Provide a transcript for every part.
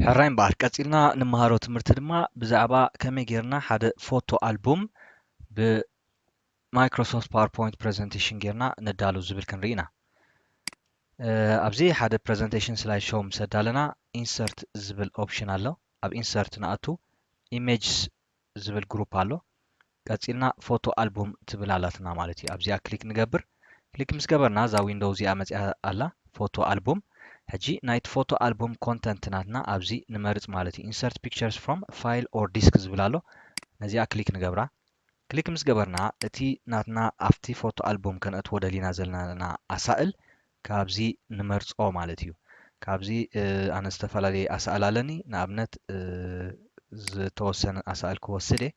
ሕራይ እምበኣር፣ ቀጺልና ንመሃሮ ትምህርቲ ድማ ብዛዕባ ከመይ ጌርና ሓደ ፎቶ ኣልቡም ብማይክሮሶፍት ፓወርፖይንት ፕረዘንቴሽን ጌርና ነዳሉ ዝብል ክንርኢ ኢና። ኣብዚ ሓደ ፕረዘንቴሽን ስላይድ ሾው ምስ ኣዳለና፣ ኢንሰርት ዝብል ኦፕሽን ኣሎ። ኣብ ኢንሰርት ንኣቱ፣ ኢሜጅስ ዝብል ግሩፕ ኣሎ። ቀጺልና ፎቶ ኣልቡም ትብል ኣላትና ማለት እዩ። ኣብዚኣ ክሊክ ንገብር። ክሊክ ምስ ገበርና፣ እዛ ዊንዶው እዚኣ መጺኣ ኣላ፣ ፎቶ ኣልቡም። ሕጂ ናይቲ ፎቶ ኣልቡም ኮንተንት ናትና ኣብዚ ንመርጽ ማለት እዩ። ኢንሰርት ፒክቸርስ ፍሮም ፋይል ኦር ዲስክ ዝብል ኣሎ። ነዚኣ ክሊክ ንገብራ። ክሊክ ምስ ገበርና፣ እቲ ናትና ኣብቲ ፎቶ ኣልቡም ከነእትዎ ደሊና ዘለና ኣሳእል ካብዚ ንመርጾ ማለት እዩ። ካብዚ፣ እ፣ ኣነ ዝተፈላለየ ኣሳእል ኣለኒ። ንኣብነት፣ እ፣ ዝተወሰነ ኣሳእል ክወስድ እየ።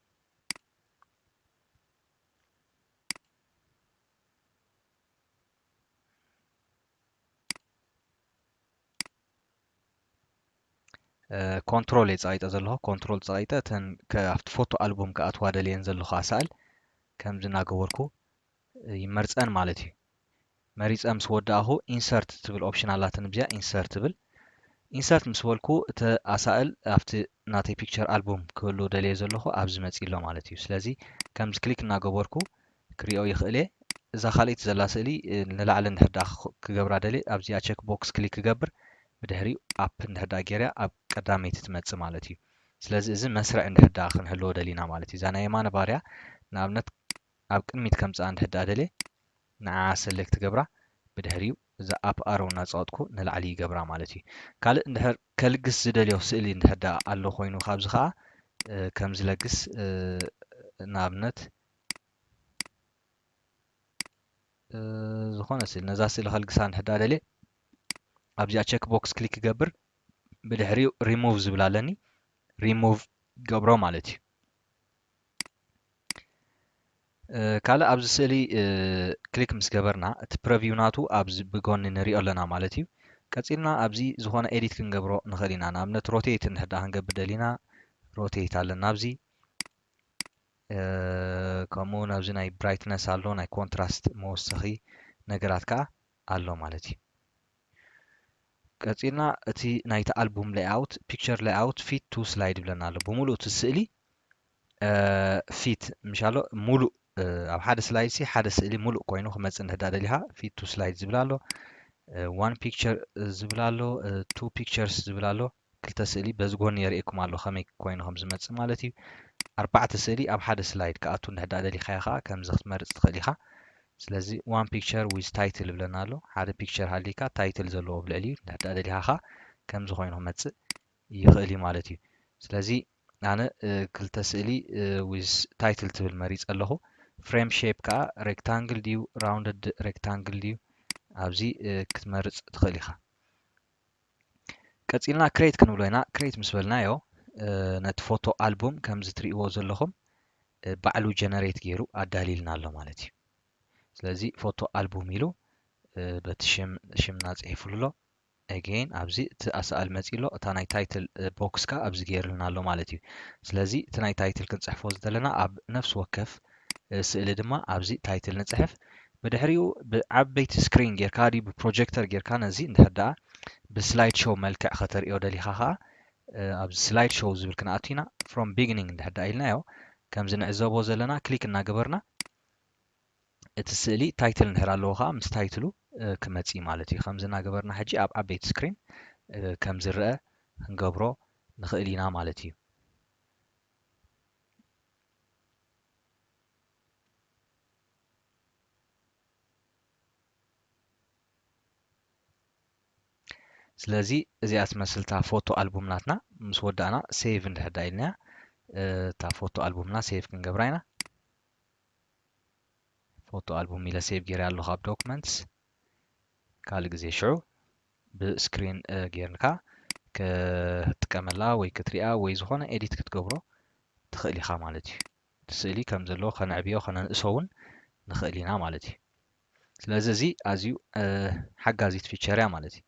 እ፣ ኮንትሮል እየ ጸቒጠ ዘለኹ። ኮንትሮል ጸቒጠ እተን ከ-፣ ኣብቲ ፎቶ ኣልቡም ክኣትዋ ደልየን ዘለኹ ኣሳእል ከምዚ እናገበርኩ፣ እ፣ ይመርጸን ማለት እዩ። መሪጸ ምስ ወዳእኹ፣ ኢንሰርት ትብል ኦፕሽን ኣላትኒ፣ ብዚኣ ኢንሰርት ትብል። ኢንሰርት ምስ በልኩ፣ እቲ ኣሳእል ኣብቲ ናተይ ፒክቸር ኣልቡም ክህሉ ደልየ ዘለኹ ኣብዚ መጺእ ኣሎ ማለት እዩ። ስለዚ ከምዚ ክሊክ እናገበርኩ ክሪኦ ይኽእል እየ። እዛ ካልኣይቲ ዘላ ስእሊ፣ እ፣ ንላዕሊ እንድሕር ደኣ ክ-፣ ክገብራ ደልየ፣ ኣብዚኣ ቸክ ቦክስ ክሊክ ክገብር፣ ብድሕሪኡ ኣፕ እንድሕር ደኣ ገይረያ ኣብ ቀዳመይቲ ትመጽእ ማለት እዩ። ስለዚ እዚ መስርዕ እንድሕር ደኣ ክንህልዎ ደሊና ማለት እዩ። እዛ ናይ የማነ ባርያ ንኣብነት ኣብ ቅድሚት ከምጽኣ እንድሕር ደኣ ደልየ፣ ንዓ ሰሌክት ገብራ፣ ብድሕሪኡ እዛ ኣፕ ኣሮው እናጸቐጥኩ ንላዕሊ ይገብራ ማለት እዩ። ካልእ እንድሕር ከልግስ ዝደልዮ ስእሊ እንድሕር ደኣ ኣሎ ኮይኑ ካብዚ ኸኣ፣ እ፣ ከም ዝለግስ፣ እ፣ ንኣብነት፣ እ፣ ዝኾነ ስእሊ፣ ነዛ ስእሊ ከልግሳ እንድሕር ደኣ ደልየ፣ ኣብዚኣ ቸክ ቦክስ ክሊክ ክገብር፣ ብድሕሪኡ ሪሙቭ ዝብል ኣለኒ፣ ሪሙቭ ገብሮ ማለት እዩ። እ፣ ካልእ ኣብዚ ስእሊ፣ እ፣ ክሊክ ምስ ገበርና፣ እቲ ፕረቪው ናቱ ኣብዚ ብጎኒ ንሪኦ ኣለና ማለት እዩ። ቀጺልና ኣብዚ ዝኾነ ኤዲት ክንገብሮ ንኽእል ኢና። ንኣብነት ሮቴት እንድሕር ደኣ ክንገብር ደሊና፣ ሮቴት ኣለና ኣብዚ። እ፣ ከምኡ እውን ኣብዚ ናይ ብራይትነስ ኣሎ፣ ናይ ኮንትራስት መወሰኺ ነገራት ከኣ ኣሎ ማለት እዩ። ቀጺልና እቲ ናይቲ ኣልቡም ሌይኣውት፣ ፒክቸር ሌይኣውት ፊት ቱ ስላይድ ይብለና ኣሎ። ብምሉእ እቲ ስእሊ፣ እ፣ ፊት ምሻሎ ሙሉእ፣ እ፣ ኣብ ሓደ ስላይድ ሲ ሓደ ስእሊ ሙሉእ ኮይኑ ክመጽእ እንድሕር ደኣ ደሊኻ ፊት ቱ ስላይድ ዝብል ኣሎ። እ፣ ዋን ፒክቸር ዝብል ኣሎ፣ እ፣ ቱ ፒክቸርስ ዝብል ኣሎ። ክልተ ስእሊ በዚ ጎኒ የርእየኩም ኣሎ ከመይ ኮይኑ ከም ዝመጽእ ማለት እዩ። ኣርባዕተ ስእሊ ኣብ ሓደ ስላይድ ክኣቱ እንድሕር ደኣ ደሊኻዮ ኸኣ ከምዚ ክትመርጽ ትኽእል ኢኻ። ስለዚ ዋን ፒክቸር ዊዝ ታይትል ይብለና ኣሎ። ሓደ ፒክቸር ሃልይካ ታይትል ዘለዎ ኣብ ልዕሊኡ እንድሕር ደኣ ደሊኻ ኸኣ ከምዚ ኮይኑ ክመጽእ ይኽእል እዩ ማለት እዩ። ስለዚ ኣነ፣ እ፣ ክልተ ስእሊ፣ እ፣ ዊዝ ታይትል ትብል መሪጸ ኣለኹ። ፍሬም ሼፕ ከኣ ሬክታንግል ድዩ ራውንድድ ሬክታንግል ድዩ ኣብዚ፣ እ፣ ክትመርጽ ትኽእል ኢኻ። ቀጺልና ክሬት ክንብሎ ኢና። ክሬት ምስ በልናዮ፣ እ፣ ነቲ ፎቶ ኣልቡም ከምዚ ትርእይዎ ዘለኹም፣ እ፣ ባዕሉ ጀነሬት ገይሩ ኣዳልይልና ኣሎ ማለት እዩ። ስለዚ ፎቶ ኣልቡም ኢሉ፣ እ፣ በቲ ሽም፣ ሽምና ጽሒፉሉ ኣሎ። ኣጌን ኣብዚ እቲ ኣሳእል መጺኡ ኣሎ። እታ ናይ ታይትል፣ እ፣ ቦክስ ከኣ ኣብዚ ገይሩልና ኣሎ ማለት እዩ። ስለዚ እቲ ናይ ታይትል ክንጽሕፎ ዝደለና ኣብ ነፍሲ ወከፍ፣ እ፣ ስእሊ ድማ ኣብዚ ታይትል ንጽሕፍ። ብድሕሪኡ ብዓበይቲ ስክሪን ጌርካ ድዩ ብፕሮጀክተር ጌርካ ነዚ እንድሕር ደኣ ብስላይድ ሾው መልክዕ ከተርእዮ ደሊኻ ኸኣ፣ እ፣ ኣብዚ ስላይድ ሾው ዝብል ክንኣቱ ኢና። ፍሮም ቢግኒንግ እንድሕር ደኣ ኢልናዮ፣ ከምዚ ንዕዘቦ ዘለና ክሊክ እናገበርና እቲ ስእሊ ታይትል እንድሕር ኣለዎ ኸኣ ምስ ታይትሉ፣ እ፣ ክመጽእ ማለት እዩ። ከምዚ እናገበርና ሕጂ ኣብ ዓበይቲ ስክሪን፣ እ፣ ከም ዝረአ ክንገብሮ ንኽእል ኢና ማለት እዩ። ስለዚ እዚኣ ትመስል እታ ፎቶ ኣልቡም ናትና። ምስ ወዳእና ሴቭ እንድሕር ደኣ ኢልናያ፣ እ፣ እታ ፎቶ ኣልቡምና ሴቭ ክንገብራ ኢና። ፎቶ ኣልቡም ኢለ ሴቭ ገይረ ኣለኹ ኣብ ዶክመንትስ። ካልእ ግዜ ሽዑ ብስክሪን፣ እ፣ ጌርካ ክትጥቀመላ ወይ ክትሪኣ ወይ ዝኾነ ኤዲት ክትገብሮ ትኽእል ኢኻ ማለት እዩ። እቲ ስእሊ ከም ዘለዎ ከነዕብዮ ከነንእሶ እውን ንኽእል ኢና ማለት እዩ። ስለዚ እዚ ኣዝዩ፣ እ፣ ሓጋዚት ፊቸር እያ ማለት እዩ።